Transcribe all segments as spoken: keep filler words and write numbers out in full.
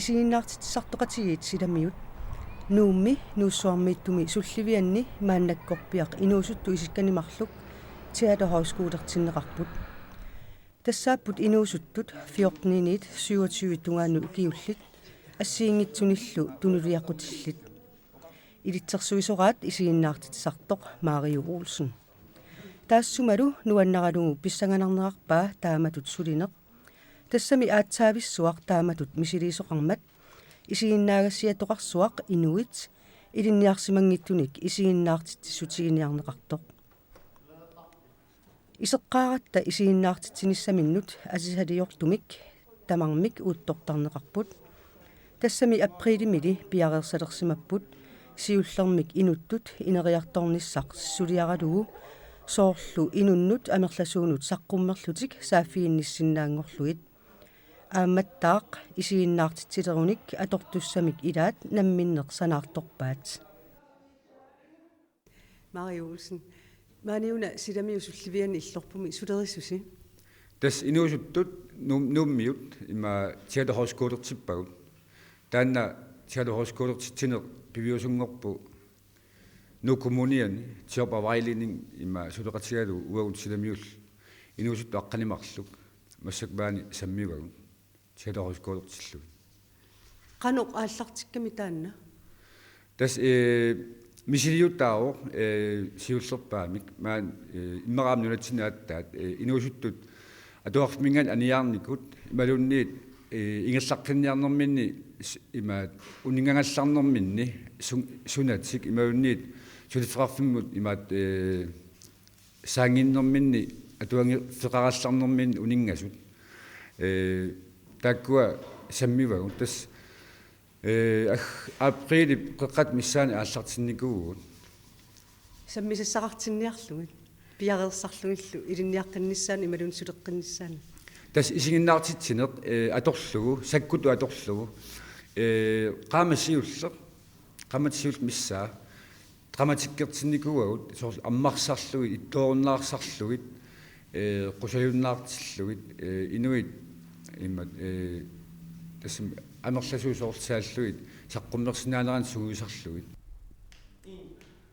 Isiginnaartitsisartoqatigiit silamiut Nuummi Nuussuarmiittumi sullivianni maannakkorpiaq inuusuttut isikkanik marluk teaterhøjskolertinneqarput. Tassaapput inuusuttut fjorteniniit syvogtyve tungaanut ukiullit assigiinngitsunillu tunuliaqutillit. Ilitsersuisoraat isiginnaartitsisartoq Mario Olsen. Taassumalu nuannaralugu pissanganarnerarpaa taamatut sulineq. Tassami aatsaavissuaq taamatut misiliisoqarmat, isiginnaagassiatoqarsuaq inuit ilinniarsimanngitsunik isiginnaartitsissutiginiarneqartoq. Iseqqaaratta isiginnaartitsinissaminnut asisaliortumik tamarmik uuttortarneqarput. Tassami aprilimili piareersalersimapput siullermik inuttut ineriartornissaq suliaralugu, soorlu inunnut amerlasuunut saqqummerlutik saaffiginnissinnaanngorlugit. Aammattaaq isiginnaartitsilerunik atortussamik ilaat namminneq sanaartorpaat. Mario Olsen, maaniuna silamiut sullivianni illorpummi sulerisusi? Tassa inuusuttut Nuum-, Nuummiut ima teaterhøjskolertippagut. Taanna teaterhøjskolertitsineq piviusunngorpoq Nuuk Kommuniani job og vejledning ima suleqatigalugu uagut silamiullu inuusuttut aqqaneq marluk massakkut maani sammivagut. Teaterhøjskolertillugit. Qanoq aallartikkami taanna? Tassa, eh, misiliutaavoq, eh, siullerpaamik, maani, eh, immaqa aamma nunatsinni aatsaat, eh, inuusuttut atuarfimminngaanniit aniarnikut, imaluunniit, eh, ingerlaqqinniarnerminni s-, imaat uninngagallarnerminni sun-, sunatik, imaluunniit suliffeqarfimmut imaat, eh, saannginnerminni atuangi-, -feqarallarnerminni uninngasut. Eh, taakkua sammivagut. Tassa, eh, ag-, aprilip qeqqata missaani aallartinnikuuvugut. Sammisassaqartinniarlugit. Piareersarlugillu ilinniaqqinnissaanut imaluunniit suleqqinnissaanut. Tassa isiginnaartitsineq, eh, atorlugu, sakkutut atorlugu. Eh, qaammat siulleq, qaammatit siulleq missaa. Dramatikkertinnikuuagut, soorlu ammarsarlugit, ittoorunnaarsarlugit, eh, qusajunnaartillugit, eh, inuit imma, eh, tassami amerlasuut soorlu saallugit saqqummersinnaanerannik sungiusarlugit. En,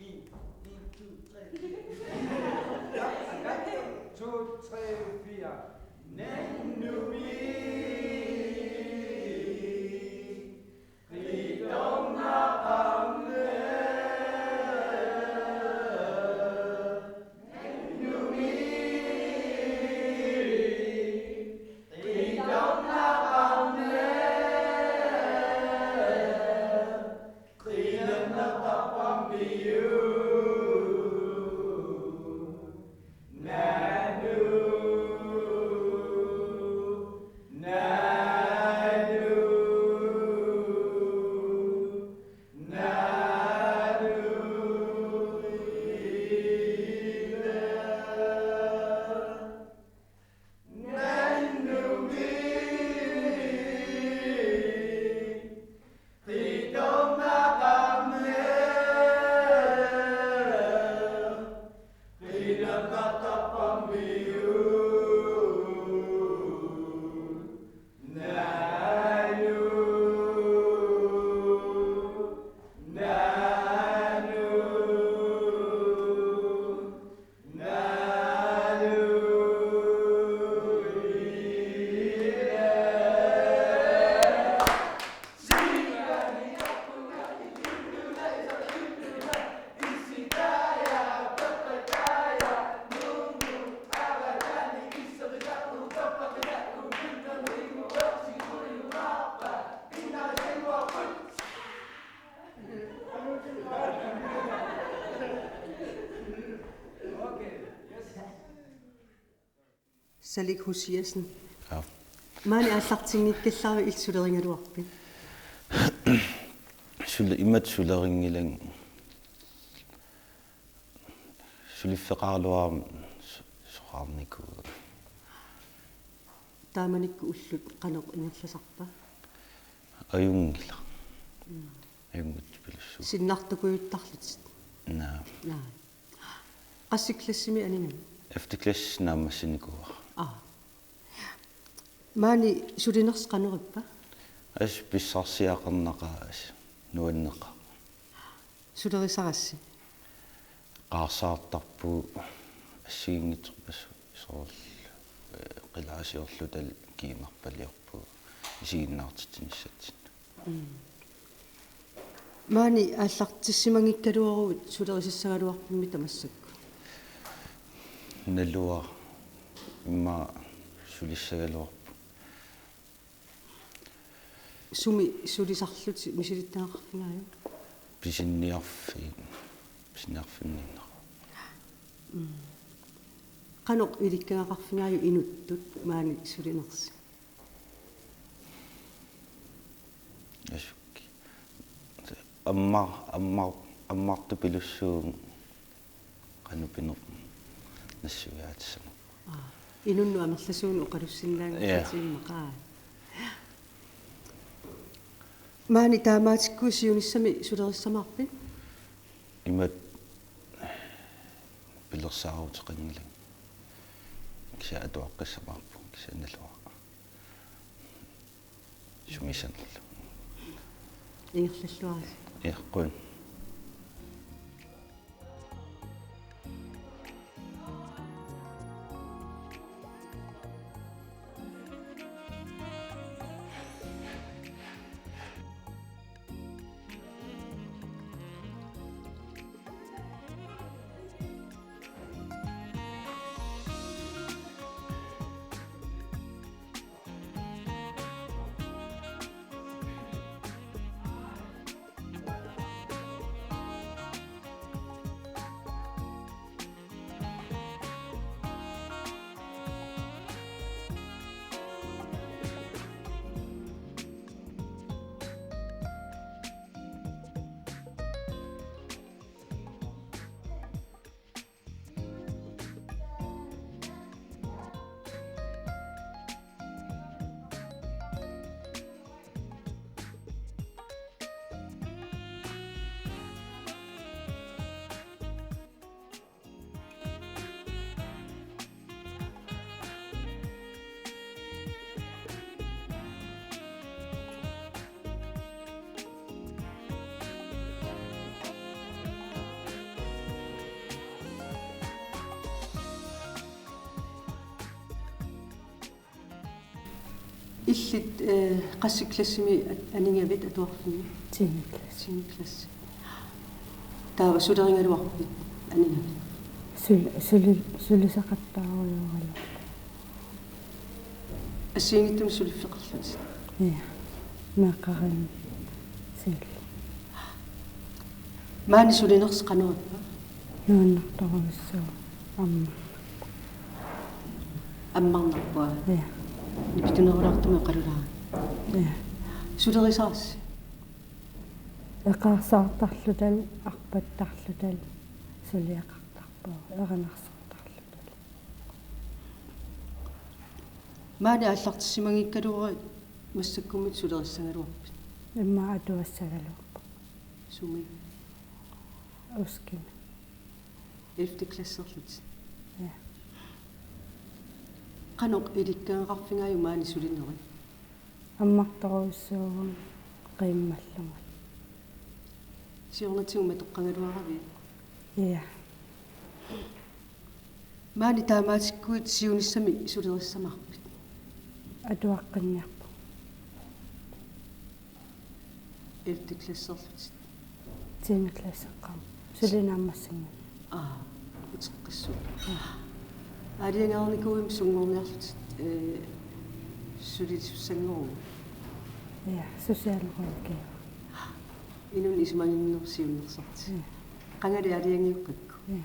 en, en, to, tre, fire. To, tre, fire. Nannumi. Salik Husiassen. Ja. Maani aallartinngikkallarivit, illit sulerigaluarpit? Suli-, imatut sulerinngilanga. Suliffeqaraluarama su-, soqarnikuuara. Taamanikkut ullut qanoq ingerlasarpa? Ajunngilaq. Mm. Ajunngitsupilussuuvoq. Sinnartukujuttarlutit? Naa. Naa. Qassi klassimi aningami? Efter klassimi naammassinikuuara. Aa. Maani sulinersi qanoq ippa? Assut pissarsiaqarnaqaaq, assut nuanneqaaq. Sulerisarassi? Eqqarsartarpugut assigiinngitsorpassuit soorlu, eh, qilaasiorluta kiinarpaliorpugut isiginnaartitsinissatsinnut. Mm. Maani aallartissimanngikkaluaruit sulerisassagaluarpimmi tamassakku? Naluara, immaqa sulissagaluarpunga. Sumi sulisarlutit misilittagaqarfigaajuk? Pisiniarfi-, pisiniarfinniinnera. Mm. Qanoq ilikkagaqarfigaajuk inuttut maani sulinersi? Assut. Ammar-, ammar-, ammartupilussuugut qanoq pineq nassuiaatissanerput. Aa. Inunnut amerlasuunut oqalussinnaanngilaq. Ja. Tiimmaqaa. Maani taamaatikkut siunissami sulerissamaarpit? Imatut pilersaaruteqanngilanga. Kisianni atuaqqissamaarpunga, kisianni naluara. Sumiissanerlugu. Ingerlalluarisi. Iqquin. Illit, eh, qassit klassimi anigavit atuarfinni? Tiende klassi. Tiende klassi. Taava sulerigaluarpit anigavit? Sul-, suli-, sulisaqattaarujoraluarpunga. Assigiinngitsunik suliffeqarlutit? Ja. Meeqqeriviit siulliit. Maani sulinersi qanoq ippa? Nuannertorujussuuvoq, ammar-. Ammarnerpua? Ja. Nipitunerulaartumik oqalulaaruk? Ja. Sulerisarassi? Eqaarsaartarluta, arpattarluta, suliaqartarpugut, erinarsortarluta. Maani aallartissimanngikkaluaruit massakkummi sulerissagaluarpit? Immaqa atuassagaluarpunga. Sumi? Uskimi. Ellevte klasserlutit? Ja. Qanoq ilikkagaqarfigaajuk maani sulinerit? Ammartorujussuuvunga qiimmallunga. Siornatigut matoqqagaluaravit? Ja. Maani taamaattikkuit siunissami sulerissamaarpit? Atuaqqinniarpunga. Ellevte klasserlutit? Tiende klasseqqaarput. Suli naammassinnginnama. Aa, uteqqissuugut. Aalajangereernikuuimmik sunngorniarlutit, eh, sulisussanngorlutit? Ja, socialrådgiver. Inunnut isumaginngilatit siunnersortit. Ja. Qangali aalajangeqqikku? Ja.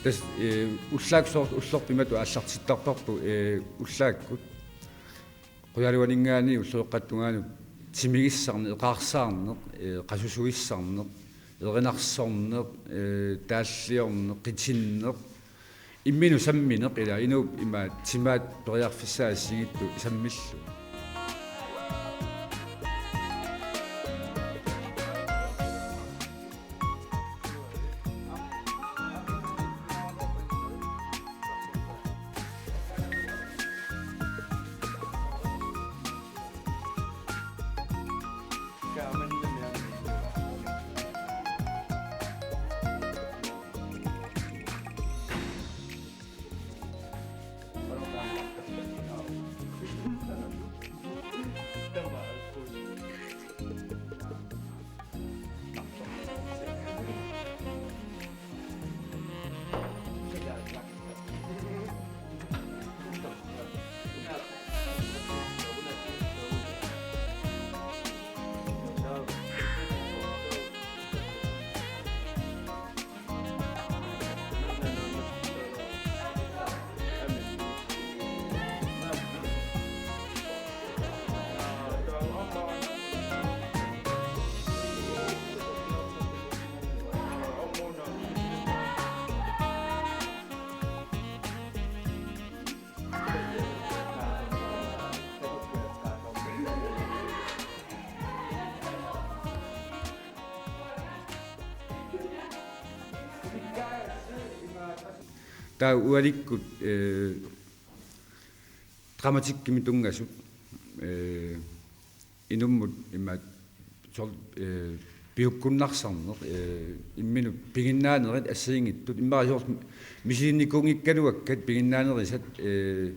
Tassa, eh, ullaakkut soorlu ullorput imatut aallartittarparput, eh, ullaakkut. Qujaluaninngaanniit ulloqeqqata tungaanut timigissarneq, eqaarsaarneq, eh, qasusuissarneq, erinarsorneq, eh, taalliorneq, qitinneq, imminut sammineq, ila inuup ima timaat periarfissaa assigiinngitsoq sammillugu. Taava ualikkut, eh, dramatikkimut tunngasut, eh, inummut ima soorlu, eh, piukkunnarsarneq, eh, imminut piginnaanerit assigiinngitsut, immaqa soorlu misilinnikuunngikkaluakkat piginnaanerisat, eh,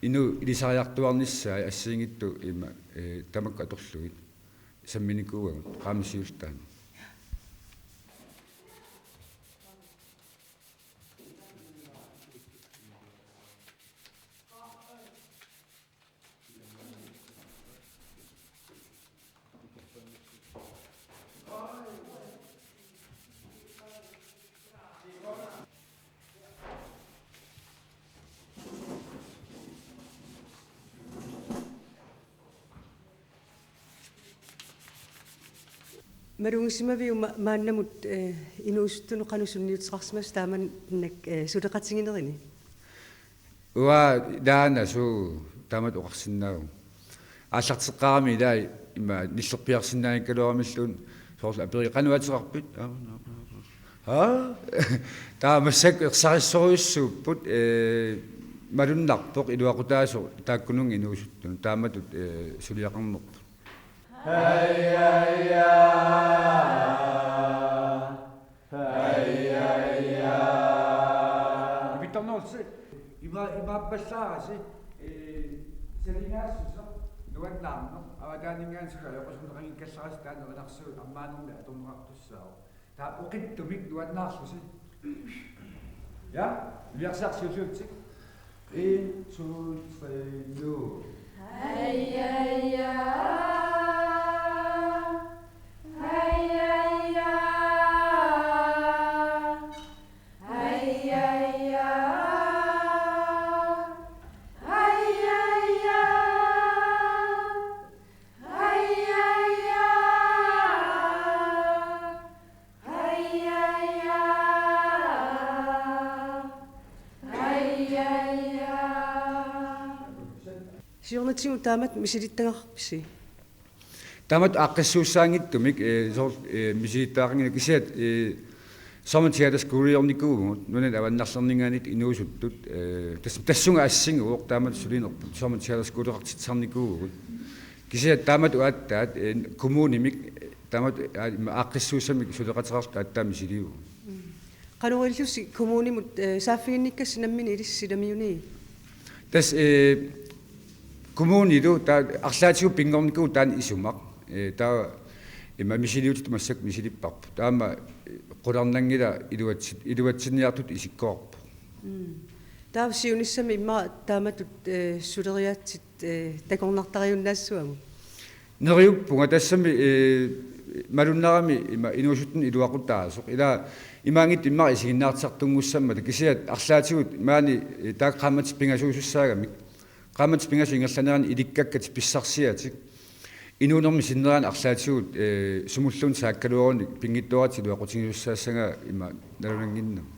inuup ilisariartuaarnissaa assigiinngitsut ima, eh, tamakku atorlugit samminikuuagut, qaammat siullermik taanna. Malugisimaviuk ma-, maannamut, eh, inuusuttunut qanoq sunniuteqarsimasoq taamannak, eh, suleqatiginerini? Uanga taanna suu taamatut oqarsinnaavunga. Aallarteqqaarami ilaa ima nillerpiarsinnaanngikkaluaramilluunniit soorlu aperiga: "Qanoq ateqarpit?" "Aa, naa, naa, naa." Aa? Taava massakkut ersarissorujussuupput, eh, malunnarpoq iluaqutaasoq taakkununnga inuusuttunut taamatut, eh, suliaqarnerput. Ivittornerullusi, ima-, imaappallaarasi, eh, salingaassuseq nuannaarneq, avataaninngaanniit suli ajoqusineqanngikkallarasi taanna erinarsuup ammaanermi atorneqartussaavoq. Taava oqittumik nuannaarlusi. Ja, ivittarsiorlutik. En, to, tre, nu. Hej, hej, ja. Hej, hej, ja. Hej, hej, ja. Hej, hej, ja. Hej, hej, ja. Hej, hej, ja. Hej, hej, ja. Siornatigut taamatut misilittagarpisi? Taamatut aaqqissuussaanngitsumik, eh, soorlu, eh, misilittagaqanngilaq kisianni, eh, Sommerteaterskoleliornikuuvugut, nunanit avannarlerninngaanniit inuusuttut, eh, tas-, tassunga assingooq taamatut sulinerput, sommerteaterskoleqartitsisarnikuuvugut. Kisianni taamatut aatsaat, eh, kommunimik, eh, taamatut, aa, ima aaqqissuussamik suleqateqarluta aatsaat misiliivugut. Qanorillusi kommunimut, eh, saaffiginnikkassi nammineq ilissi silamiuni? Tassa, eh, kommunilu taava arlaatigut pinngornikuuvoq taanna isumaq. Eh, taava ima misiliutitut massakkut misilipparput. Taava aamma, eh, qularnanngilaq iluatsi-, iluatsinniartutut isikkoqarpoq. Mm. Taava siunissami immaqa taamatut, eh, suleriaatsit, eh, takornartariunnaassavagut? Neriuppunga tassami, eh, malunnarami ima inuusuttunut iluaqutaasoq. Ila imaanngitsoq immaqa isiginnaartitsisartunngussammata kisianni arlaatigut maani, eh, taakku qaammatit pingasuusussaagamik. Qaammatit pingasut ingerlaneranni ilikkakkatik pissarsiatik. Inuunermi sinnerani arlaatigut, eh, sumulluunniit saakkaluarunik pinngitsooratik iluaqutigisussaassagaa ima nalunannginnama.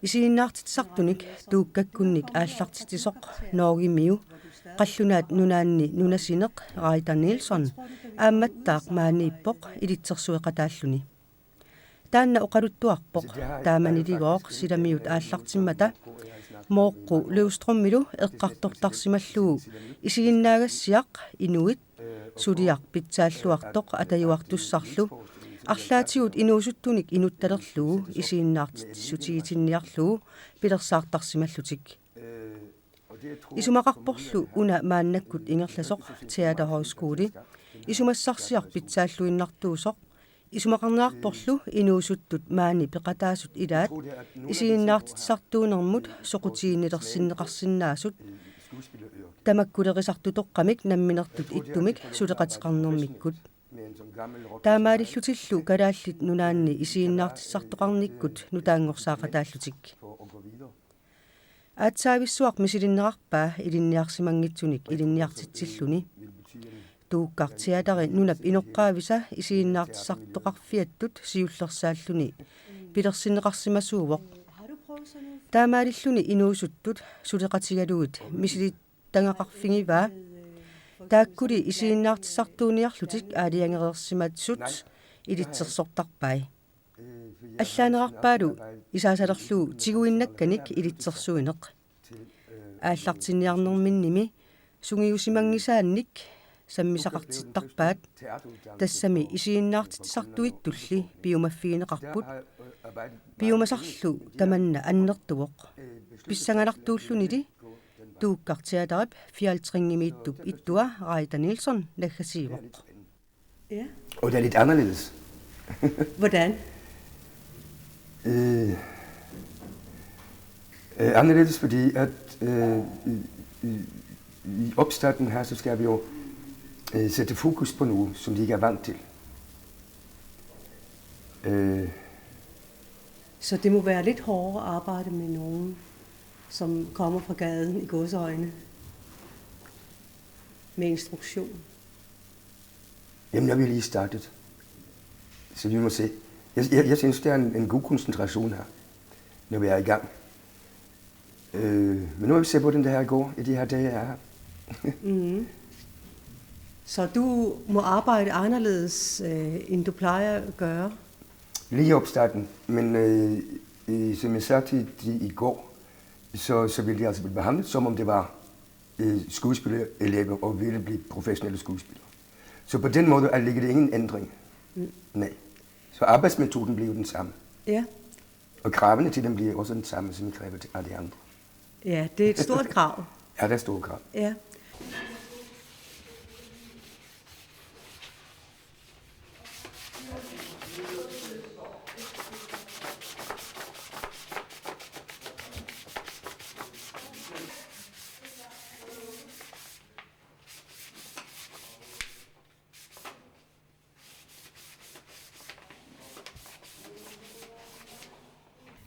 Isiginnaartitsisartunik tuukkakkunnik aallartitsisoq Norgemiu Qallunaat Nunaanni nunasineq Reidar Nielsen aammattaaq maaniippoq ilitsersueqataalluni. Taanna oqaluttuarpoq taamaniligooq silamiut aallartimmata Mooqqu Løvstrømilu eqqartortarsimallugu isiginnaagassiaq inuit suliaq pitsaalluartoq atajuartussarlu arlaatigut inuusuttunik inuttalerlugu isiginnaartitsissutigitinniarlugu pilersaartarsimallutik. Isumaqarporlu una maannakkut ingerlasoq teaterhøjskole isumassarsiaq pitsaalluinnartuusoq. Isumaqarneqarporlu inuusuttut maani peqataasut ilaat isiginnaartitsisartuunermut soqutiginnilersinneqarsinnaasut tamakkulerisartutoqqamik namminertut ittumik suleqateqarnermikkut. Taamaalillutillu Kalaallit Nunaanni isiginnaartitsisartoqarnikkut nutaanngorsaaqataallutik. Aatsaavissuaq misilinneqarpaa ilinniarsimanngitsunik ilinniartitsilluni. Tuukkaq Teateri nunap inoqqaavisa isiginnaartitsisartoqarfiattut siullersaalluni pilersinneqarsimasuuvoq. Taamaalilluni inuusuttut suleqatigalugit misilittagaqarfigivaa. Taakkuli isiginnaartitsisartuuniarlutik aalajangereersimasut ilitsersortarpai. Allaanerarpaalu isaasalerlugu tiguinnakkanik ilitsersuineq. Aallartinniarnerminnimi sungiusimanngisaannik sammisaqartittarpaat, tassami isiginnaartitsisartuittulli piumaffigineqarput. Piumasarlu tamanna annertuvoq. Pissanganartuullunili Tuukkaq Teaterip Fjaltringimiittup ittua Reidar Nielsen naggasiivoq. Ja. Og det er lidt anderledes. Hvordan? Øh, øh, anderledes, fordi at øh, i, i, i opstarten her, så skal vi jo øh, sætte fokus på noget, som de ikke er vant til. Øh, Så det må være lidt hårdere at arbejde med nogen, som kommer fra gaden i gåseøjne, med instruktion. Jamen, nu er vi lige startet. Så vi må se. Jeg, jeg, jeg synes, det er en, en god koncentration her, når vi er i gang. Øh, men nu må vi se, hvordan det her går i de her dage, jeg er her. Mm. Så du må arbejde anderledes, øh, end du plejer at gøre? Lige i opstarten, men øh, øh, som jeg sagde til de i går, så, så ville de altså blive behandlet, som om det var øh, skuespillerelever og ville blive professionelle skuespillere. Så på den måde er, ligger det ingen ændring. Mm. Nej. Så arbejdsmetoden bliver jo den samme. Ja. Og kravene til dem bliver også den samme, som vi kræver til alle de andre. Ja, det er et stort krav. Ja, det er et stort krav. Ja.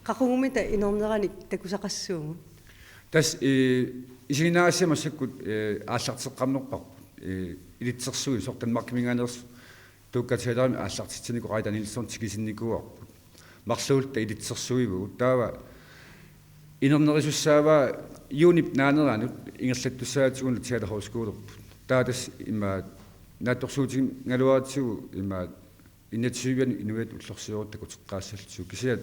Qaqugumita inorneranik takusaqassuugut? Tassa, eh, isiginnaagassiaq massakkut, eh, aallarteqqammerparput. Eh, ilitsersuisoq Danmarkiminngaanneersoq Tuukkaq Teaterimi aallartitsinikuuvoq, Reidar Nielsen tikisinnikuuarput. Marluulluta ilitsersuivugut. Taava inernerusussaavaa juunip naaneranut ingerlattussaagatsigu una teaterhøjskolerput. Taava tassa ima naatsorsuutigigaluaratsigu ima enogtyve inuiattut ullorsioruttut takuteqqaassallugu. Kisianni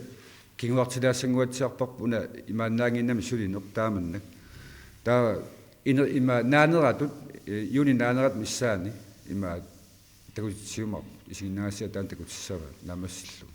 kinguartilaassanguatsiarparput una imaannaannginnami sulineq taamannak. Taava ine-, ima naaneratut, eh, juunip naaneratut missaani ima takutissiumaarput, isiginnaagassiaq taanna takutissavaa naammassillugu.